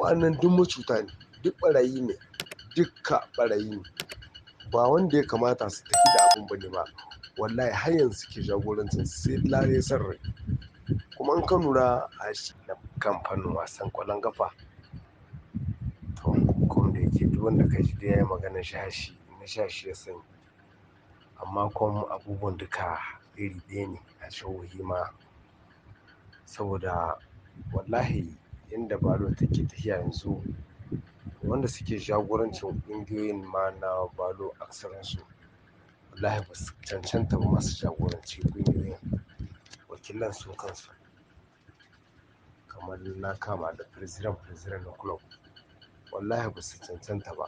Wa'annan duk macuta ne, duk ɓarayi ne, dukka ɓarayi ne. Ba wanda ya kamata su tafi da abun bane ba. Wallahi har yanzu suke jagorancin sai lare san rai. Kuma in ka lura a shi na kamfanin wasan ƙwallon ƙafa. To, kom da yake duk wanda ka ji dai ya yi maganar shashi, na shashi ya sani. Amma kom abubuwan duka iri ɗaya ne a jihohi ma. Saboda wallahi inda balo take tafiya yanzu, wanda suke jagorancin ƙungiyoyin ma na balo aksarinsu wallahi ba su cancanta ba masu jagoranci ƙungiyoyin wakilan su kansu. Kamar na kama da president president na club, wallahi ba su cancanta ba.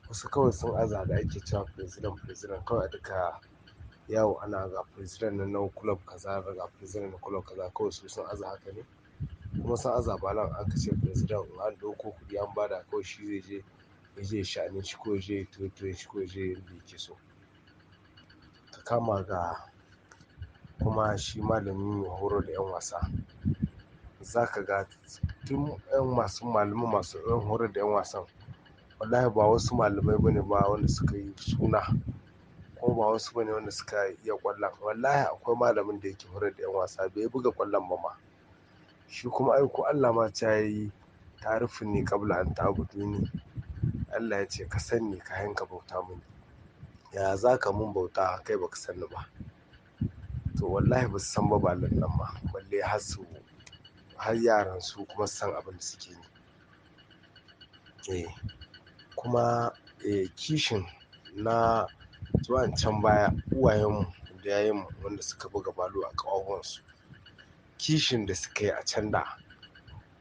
Wasu kawai sun aza da ake cewa president president kawai duka yawo ana ga president na club kaza ga president na club kaza kawai su sun aza haka ne. Kuma sun aza balan aka ce president in an ɗauko kuɗi an bada kawai shi zai je ya je ya sha'anin shi ko ya je ya tuwo shi ko ya je yanda yake so. Ka kama ga kuma shi malami mai horo da 'yan wasa. Za ka ga tun 'yan masu malamai masu 'yan horar da 'yan wasan wallahi ba wasu malamai bane ba wanda suka yi suna kuma ba wasu bane wanda suka iya ƙwallon. Wallahi akwai malamin da yake horar da 'yan wasa bai buga ƙwallon ba ma. Shi kuma ai ko Allah ma ca yayi ta'arifuni qabla an ta'buduni. Allah ya ce ka san ni kahin ka bauta mini. Ya za ka mun bauta kai ba ka san ni ba? To wallahi ba su san ba balan nan ma balle har su har yaran su kuma su san abin da suke yi. Eh, kuma eh kishin na zuwan can baya uwayenmu da yayunmu wanda suka buga balo a ƙawahuwansu. Kishin da suka yi a can da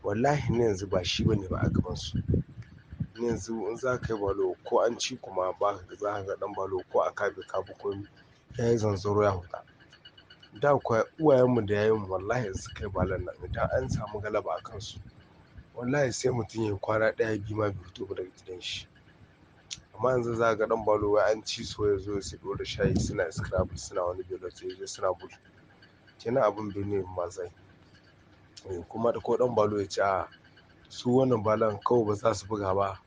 wallahi na yanzu ba shi bane ba a gabansu. Na yanzu in za ka yi balo ko an ci kuma ba ka za ka ga ɗan balo ko a ka bai ka bi komi ya yi zanzaro ya huta. Da kuwa uwayenmu da yayunmu wallahi in suka yi balon nan idan an samu galaba a kansu wallahi sai mutum ya yi kwana ɗaya biyu ma bai fito ba daga gidan shi. Amma yanzu za ka ga ɗan balo wai an ci su wai ya zo su ɗora shayi suna scrabble suna wani belot sai suna bul. Kenan abin bai ne ma zai. Eh kuma da ko ɗan balo ya ce a su wannan balon kawai ba za su buga ba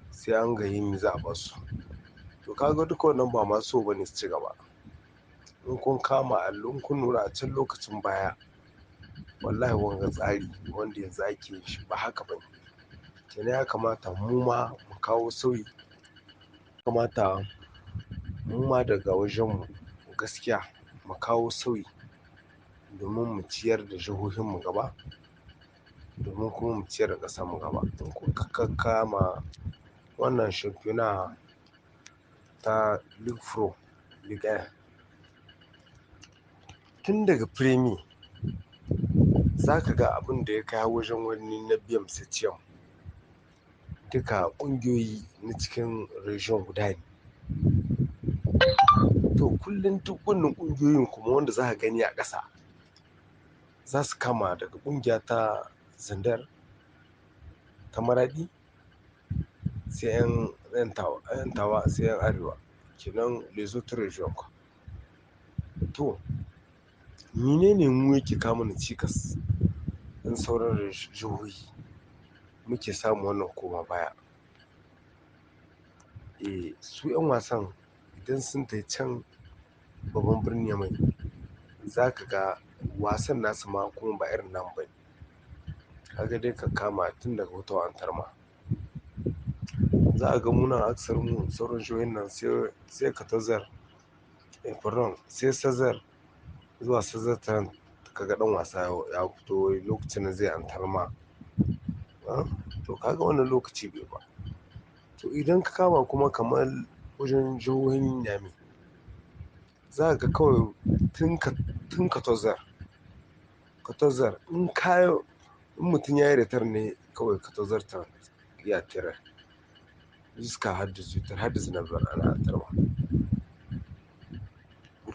sai an gayi mi za a ba su. To ka ga duka wannan ba masu so bane su ci gaba. In kun kama allo in kun lura a can lokacin baya wallahi wanga tsari wanda yanzu ake yin shi ba haka bane. Kenan ya kamata mu ma mu kawo sauyi. Ya kamata mu ma daga wajenmu gaskiya mu kawo sauyi domin mu ciyar da jihohinmu gaba, domin kuma mu ciyar da ƙasarmu gaba. In kuka kama wannan championnat ta Ligue Pro, Ligue 1, tun daga Premier za ka ga abin da ya kai wajen wani na biyan septième. Duka ƙungiyoyi na cikin region guda ne. To kullum duk wannan ƙungiyoyin kuma wanda za ka gani a ƙasa za su kama daga ƙungiya ta Zandar, ta Maraɗi, sai 'yan tawa, 'yan tawa sai 'yan Arewa. Kenan les autres regions. To, menene mu yake kawo mana cikas in sauran jihohi muke samun wannan koma baya? Eh, su 'yan wasan idan sun tafi can babban birnin Yamai za ka ga wasan nasu ma kuma ba irin namu bane. Ka ga dai ka kama tun daga hutawa antarma. Za a ga munan aksarin mu sauran jihohin nan sai sai Katozar, eh pardon sai Sazar zuwa Sazar Trent ka ga ɗan wasa ya fito lokacin da zai antarma. To ka ga wannan lokaci bai ba. To idan ka kama kuma kamar wajen jihohin Niamey, za ka ga kawai tun Katozar, Katozar in ka in mutum ya yi retar ne kawai Katozar Trent ya tire. Jusqu'à har 18 har 19 ana antarma.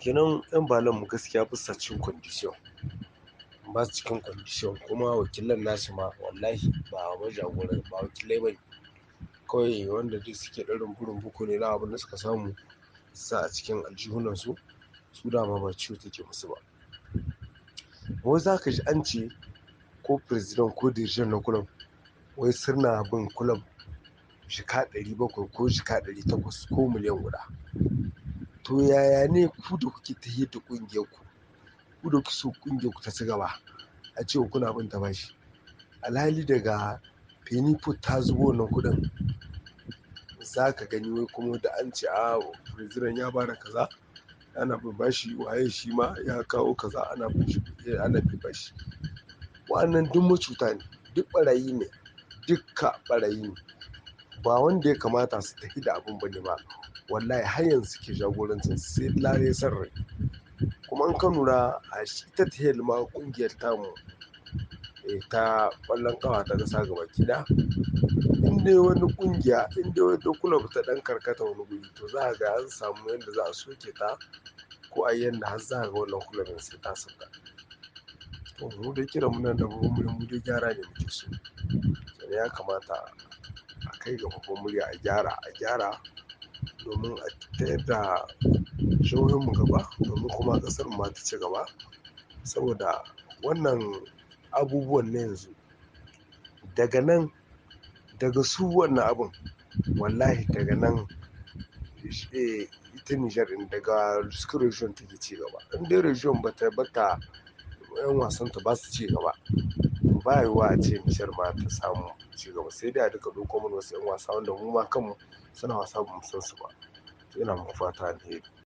Kenan 'yan balon mu gaskiya basa cikin condition. Ba su cikin condition kuma wakilan nasu ma wallahi ba majagoran ba wakilai bane. Kawai wanda duk suke ɗan rumbu rumbu ne na abin da suka samu su sa a cikin aljihunansu, su dama ba ciwo take musu ba. Wai za ka ji an ce ko president ko dirigeant na club Wai suna bin kulob jika 700 ko jika 800 ko miliyan 1. To yaya ne ku da kuke tafiyar da ƙungiyar ku, ku da kuke so ƙungiyar ku ta ci gaba, a ce kuna bin ta bashi? Alhali daga Fenifut ta zubo wannan kuɗin, za ka gani wai kuma da an ce a president ya bada kaza ana bin bashi, waye shi ma ya kawo kaza ana bin shi, ana bin bashi. Wa'annan duk macuta ne, duk ɓarayi ne, dukka ɓarayi ne. Ba wanda ya kamata su tafi da abin bane ba. Wallahi har yanzu suke jagorancin sai lare san rai. Kuma in ka lura a ita tahiyar ma ƙungiyar tamu ta ƙwallon ƙafa ta ƙasa gabaki ɗaya. In dai wani ƙungiya, in dai wata kulob ta ɗan karkata wani guri, to za a ga an samu yanda za a soke ta ko a yi yanda har za a ga wannan kulob ɗin sai ta sauka. To mu dai kiran mu nan da babban murya, mu dai gyara ne muke so. Sannan ya kamata a kai ga babban murya a gyara, a gyara domin a tayar da jihohin mu gaba, domin kuma ƙasar mu ma ta ci gaba. Saboda wannan abubuwan na yanzu daga nan, daga su wannan abun, wallahi daga nan ita Nijar ɗin daga cikin region take ci gaba. In dai region bata bata 'yan wasan ta ba su ci gaba, to ba yiwuwa a ce Nijar ma ta samu ci gaba. Sai dai a duka ɗauko mana wasu 'yan wasa wanda mu ma kanmu suna wasa ba mu san su ba. To ina muku fata alheri.